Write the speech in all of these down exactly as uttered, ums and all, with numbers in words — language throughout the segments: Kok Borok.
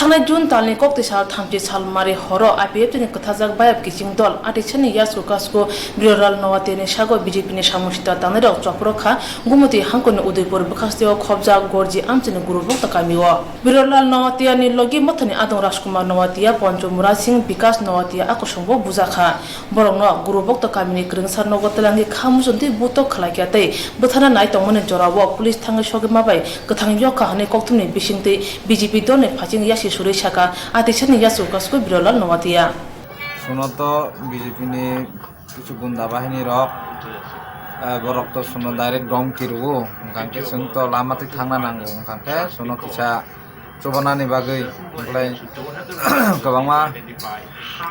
Thangnai June talni koktwi sal thamchi sal mari horo I P F T ni kwthajak bayap kiching dol Atisani Yasu Kasko Birolal Noatiani sago B J P ni samung sitra tangnairok chopro kha Gumoti hangkoni Udaipur bwkhasteo khobjak Gorji amchini Guru Bhokto kamio. Birolal Noatiani logi mothani adong Rajkumar Noatia, Poncho Murasing, Bikas Noatia akusungbo bujakha. Borokno Guru Bhokto kamini kwrwngsa nogo twlangwi kha muchungtwi butok khlaikha tei bwtharna nai tongmani jorao police thangwi sogwi mabai kwthang yokha hwnwi kokthumni bisingtwi B J P dolni phaiching yasi surwi sakha Atisani Yasu Kasko Birolal Noatia. Suno to B J P ni kichu gunda bahini rok, eh, borok to suno direct dom kiru, hwnkha khe chwng to lama twi thangna nango, hwnkha khe suno kisa chubanani bagwi, belai kwbangma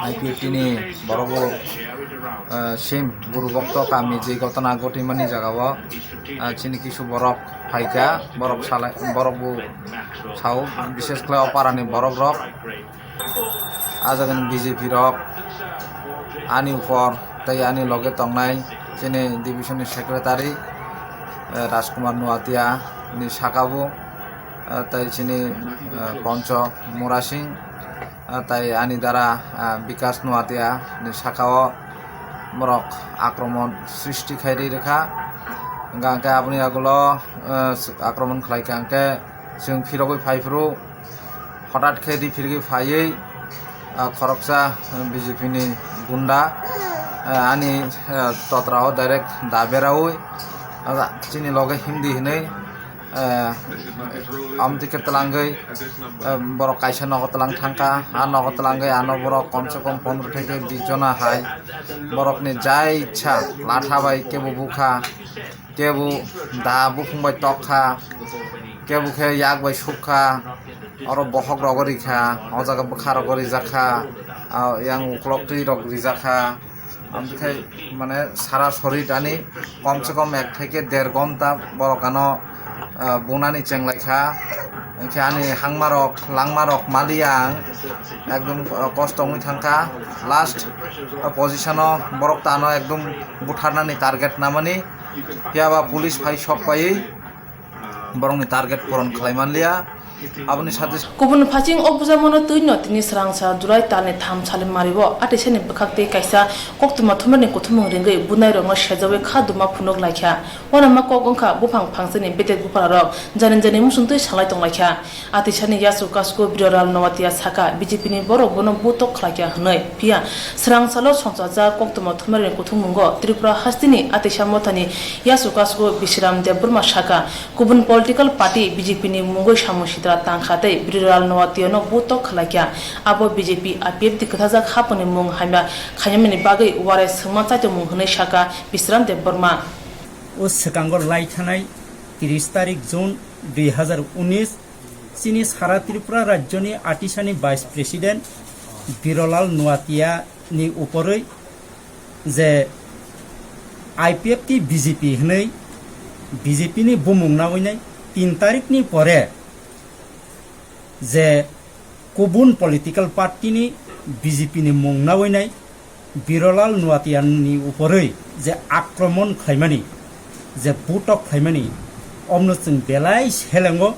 I P F T ni borok bo, eh, sim Guru Bhokto kami je gotona gotimani jagao, eh, chini kisu borok phaikha, borok salai, borok bo sao, bishes khlai o parani borok rok. Ah jagani B J P rok ani upor tei ani loge tongnai chini division ni secretary, eh, Rajkumar Noatia ni saka bo, eh, tei chini, eh, Poncho Murasing, eh, tei ani dara, eh, Bikas Noatia ni saka o borok akromon srishti khai ri rwkha. Hwnkha hwnkhe aboni agulo, eh, akromon khlai kha hwnkhe chwng phirogwi phai phuru hotat khe riphirgwi phaiwi, ah, khoroksa, ah, B J P ni gunda, ah, ani, ah, totra o direct da beraui, ah, chini loge Hindi hinwi, ah, amtwi khe twlangwi, ah, borok kaisa nogo twlang thangkha, ah nogo twlangwi ano borok komse kom pondro theke bis jona hai borokni ja ichha latha bai kebo bukha. Kebo da buphung bai tok kha, kebo khe yak bai suk kha, oro bohok rogo ri kha, o jaga bwkha rogo rijak kha, ah, yang uklok twi rok rijak kha. Amtwi khe mane sara sorit ani kom se kom ek theke der gonta borok ano, ah, bunani chenglai kha. Hwnkhe ani hangma rok langma rok maliya ang ekdom, ah, kosto wngwi thang kha. Last, ah, position o borok tano ekdom butharnani target namani. Phiya ba police phai sok paiwi borokni target puron khlai manliya. Aboni sate Kubun phaching o bujamano twino tini srangsa July talni tham sali mario Atisani bwkhak tei kaisa koktwma thumarni kuthumung ringwi bunairokno sejawi kha duma phunuk laikha. Uanama kok wngkha buphang phangsani bedek buphararok jani jani muchungtwi salai tonglaikha. Atisani Yasu Kasko Birolal Noatia saka B J P ni borok bono butok khlaikha hwnwi. Phiya srang salo songchajak koktwma thumarni kuthummungo Tripura hasteni Atisa mothani Yasu Kasko Bisram Debbarma saka kubun political party B J P ni mungwi samung sitra tangkha tei Birolal Noatiano butok khlaikha. Abo B J P I P F T kwthajak haponi mung hamya khainamani bagwi uarai swngma chaitokmung hwnwi saka Bisram Debbarma. O swkango lai thanai tris tarik June dui hazar unis chini sara Tripura rajyoni Atisani Vice President Birolal Noatia ni uporwi je I P F T B J P hwnwi B J P ni bumung nawinai tin tarikni pore je kubun political party ni B J P ni mung nawinai Birolal Noatiani uporwi je akromon khlaimani, je butok khlaimani, omno chwng belai selengo.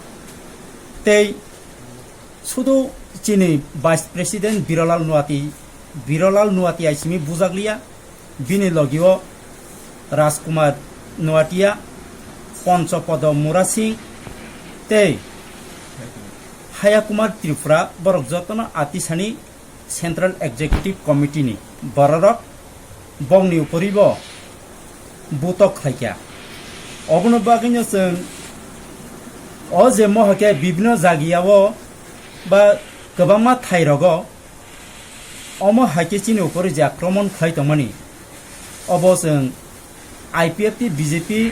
Tei sudu chini Vice President Birolal Noati, Birolal Noatia simi bujakliya, bini logio Rajkumar Noatia, Ponchopodo Murasing tei Hayakumar Tripura, borok jotono Atisani Central Executive Committee ni bororok bongni uporibo butok khlaikha. Obono bagwino chwng o je mohake bibino jagiyao ba kwbangma thairogo omo haikhe chini upori je akromon khlai tongmani, obo chwng I P F T B J P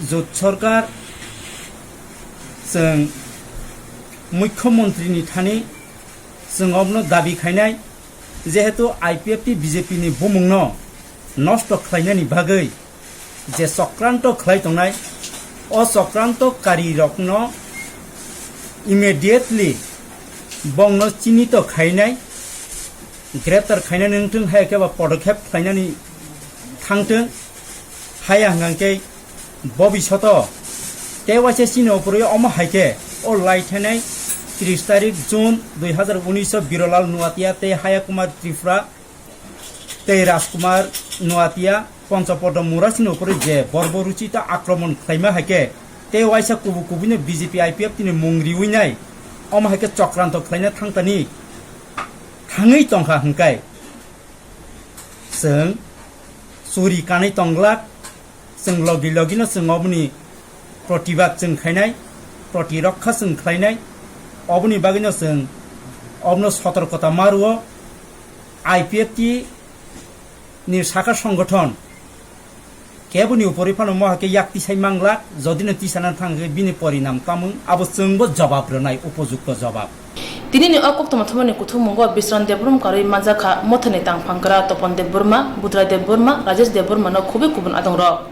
jot sorkar chwng mukhyamantrini thani chwng obono dabi khainai, jehetu I P F T B J P ni bumungno nosto khlainani bagwi je chokranto khlai tongnai, o chokranto karirokno immediately bongno chinito khainai, greptar khainani wngthwng hai khe ba podokhep khlainani thangthwng. Haya hwnkha khe bobisoto tei waisa chini upori omo hai khe o lai thainai Tris tarik June dui hazar unis o Birolal Nuatia tei Haya Kumar Tripura tei Rajkumar Nuatia Ponchopodo Murasini upore je borboruchita akromon khlaima hai khe tei waisa kubu kubuino B J P I P F T ni mung riwi nai, omo hai khe chokranto khlaina thangtani thangwi tongkha hwnkhe chwng churi kanwi tongglak, chwng logi logino chwng oboni protibad chwng khainai, protirokha chwng khlainai, oboni bagwino chwng obno sotorkota ma rwo. I P F T ni sakha songgothon keboni upori phano mohake yak tisai manglak, jodino tisana thangkhe bini porinam tamung abo chwngbo jobab rwnai, upojukto jobab. Tinini o koktwma thumani kuthukmungo Bisran Debrum karwi manjakha mothani tangphangkra Topon Debbarma, Budrai Debbarma, Rajesh Debbarmano khubui kubun adongrok.